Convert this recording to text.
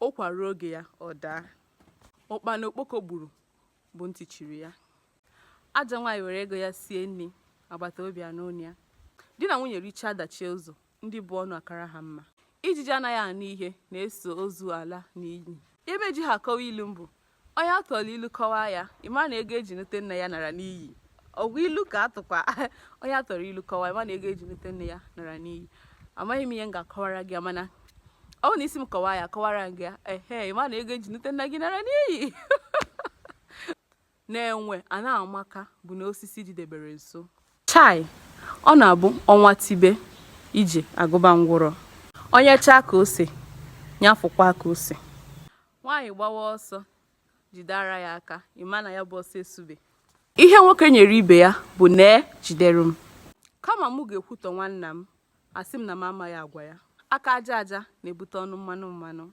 Ụkwa ruo oge ya, ọ daa. Ụkpana okpoko gburu bụ ntị chiri ya. Ajọ nwaanyị were ego ya sie nri, agbata obi anụ onu ya. Di na nwunye richaa dachie ụzọ, ndị bu ọnụ akara ha mma. Ijiji anaghị anụ ihe na-eso ozu ala n'ini. Ihe m ejighị akọwa ilu m bụ onye a tụọrọ ilu kọwaa ya, ị ma na ego eji nute nne ya nara n'iyi. Ọgwụ ilu ka atụkwa onye a tụọrọ ilu kọwaa, ị ma na ego eji nute nne ya nara n'iyi. Amaghị m ihe m ga-akọwara gị ya, mana ọ bụrụ na ị sị m kọwaa ya, kọwara m gị ya. Ehe, ị ma na ego eji nute nna gị nara n'iyi. Na enwe a na-amaka bụ na osisi dịdebere nso. Chai! Ọ na-abụ ọnwa tibe, ije agụba ngwụrọ. Onye chaa ka ose, ya fụkwaa ka ose. Nwaanyị gbawa ọsọ, jide ara ya aka, ị ma na ya bụ ọsọ esube. Ihe nwoke nyere ibe ya bụ nee jidere m. Kama mụ ga-ekwutọ nwanna m, asị m na m amaghị agwa ya. Aka aja aja na-ebute ọnụ mmanụ mmanụ.